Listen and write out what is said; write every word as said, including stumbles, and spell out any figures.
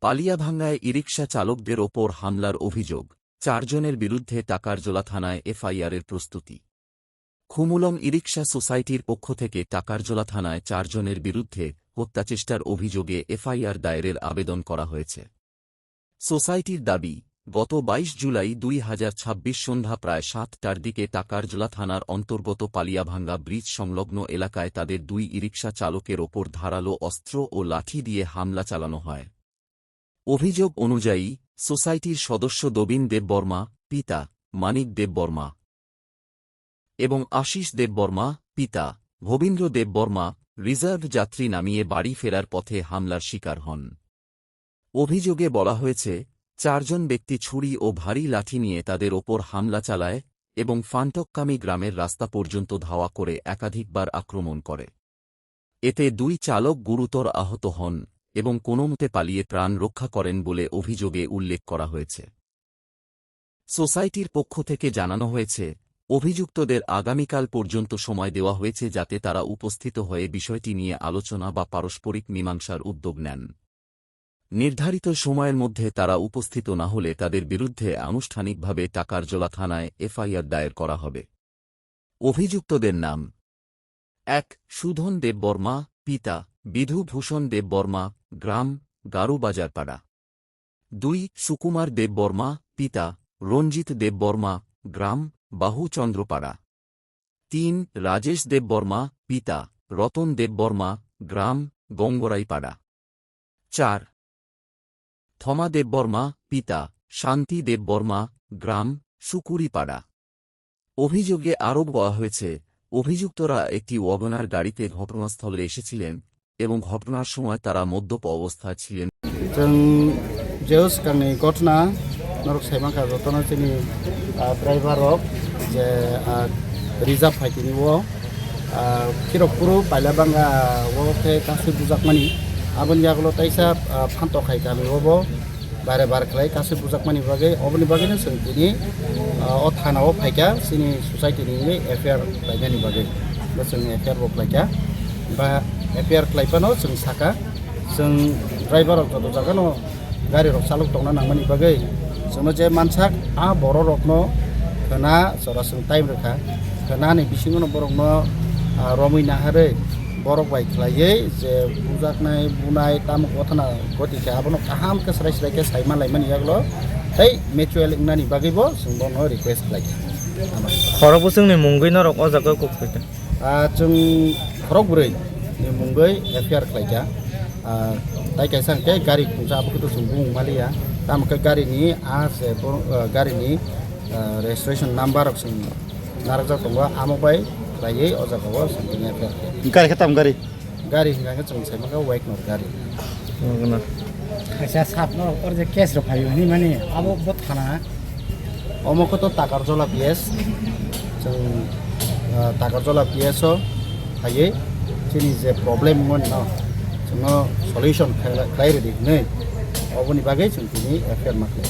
পালিয়াভাঙ্গায় ইরিকশা চালকদের ওপর হামলার অভিযোগ, চারজনের বিরুদ্ধে টাকারজলা থানায় এফআইআর এর প্রস্তুতি। খুমুলং ইরিকশা সোসাইটির পক্ষ থেকে টাকারজলা থানায় চারজনের বিরুদ্ধে হত্যাচেষ্টার অভিযোগে এফআইআর দায়েরের আবেদন করা হয়েছে। সোসাইটির দাবি, গত বাইশ জুলাই দুই হাজার ছাব্বিশ সন্ধ্যা প্রায় সাতটার দিকে টাকারজলা থানার অন্তর্গত পালিয়াভাঙ্গা ব্রিজ সংলগ্ন এলাকায় তাদের দুই ইরিকশা চালকের ওপর ধারালো অস্ত্র ও লাঠি দিয়ে হামলা চালানো হয়। অভিযোগ অনুযায়ী, সোসাইটির সদস্য দবিন দেববর্মা, পিতা মানিক দেববর্মা, এবং আশিস দেববর্মা, পিতা ভবীন্দ্র দেববর্মা, রিজার্ভ যাত্রী নামিয়ে বাড়ি ফেরার পথে হামলার শিকার হন। অভিযোগে বলা হয়েছে, চারজন ব্যক্তি ছুরি ও ভারী লাঠি নিয়ে তাদের ওপর হামলা চালায় এবং ফান্টককামি গ্রামের রাস্তা পর্যন্ত ধাওয়া করে একাধিকবার আক্রমণ করে। এতে দুই চালক গুরুতর আহত হন এবং কোনোমতে পালিয়ে প্রাণ রক্ষা করেন বলে অভিযোগে উল্লেখ করা হয়েছে। সোসাইটির পক্ষ থেকে জানানো হয়েছে, অভিযুক্তদের আগামীকাল পর্যন্ত সময় দেওয়া হয়েছে যাতে তারা উপস্থিত হয়ে বিষয়টি নিয়ে আলোচনা বা পারস্পরিক মীমাংসার উদ্যোগ নেন। নির্ধারিত সময়ের মধ্যে তারা উপস্থিত না হলে তাদের বিরুদ্ধে আনুষ্ঠানিকভাবে টাকারজলা থানায় এফআইআর দায়ের করা হবে। অভিযুক্তদের নাম: এক, সুধন দেববর্মা, পিতা বিধুভূষণ দেববর্মা, গ্রাম গারুবাজারপাড়া। দুই, সুকুমার দেববর্মা, পিতা রঞ্জিত দেববর্মা, গ্রাম বাহুচন্দ্রপাড়া। তিন, রাজেশ দেববর্মা, পিতা রতন দেববর্মা, গ্রাম গঙ্গরাইপাড়া। চার, থমা দেববর্মা, পিতা শান্তি দেববর্মা, গ্রাম সুকুরিপাড়া। অভিযোগে আরও বলা হয়েছে, অভিযুক্তরা একটি ওয়াগনার গাড়িতে ঘটনাস্থলে এসেছিলেন এবং ঘটনার সময় তারা মদ্যপ অবস্থায় ছিলেন। Chwng je swkangni gotna norok saimankha, jotono chini, ah, driver rok je, ah, reserve phaitini o, ah, Khirokpuru Pailabanga o khe kasui bujakmani, aboni yagulo taisa, ah, phantok hai kami o bo. Bare bar khlai kasui bujakmani bagwi, oboni bagwino chwng tini, ah, o thana o phaikha, chini society ni wngwi F I R khlainani bagwi. Bo chwng F I R bo khlaikha. Ba F I R khlai phano chwng sakha, chwng driver rok joto jagano gari rok chalok tongna nangmani bagwi chwngno je mansak, a borok rokno khwna jora chwng time rwkha. Khwnani bisingono borokno, ah, romwi naharwi borok bai khlaiwi je bujaknai, bunai, tamo gotana goti khe abono kaham khe srai srai khe saima laimani yagulo tei mutual wngnani bagwibo chwng bono request khlaikha. Khorok bwswkni mungwi norok o jaga kok khlaikha? Ah, chwng khorok bwrwi ni mungwi F I R khlaikha. Ah, tai kaisa hwnkhe gari khungsa, abo khe to chwng bumung maliya. Tamo khe gari ni, ah, se bo, ah, gari ni, ah, registration number rok chwng narwkjak tongo, amo bai khlaiwi o jaga o chwng tini F I R khe. Gari khe tamo gari? Gari hwnkha khe chwng sai mankha Wagoner gari. Wagoner. Kaisa sap norok or je case rok phaio hinwi mani abo bo thana. Omo khe to Takarjola P S. Chwng, ah, Takarjola P S o phaiwi chini je problem wngmani no chwngno solution khlai, khlai rwdi hinwi oboni bagwi chwng tini F I R ma khlai.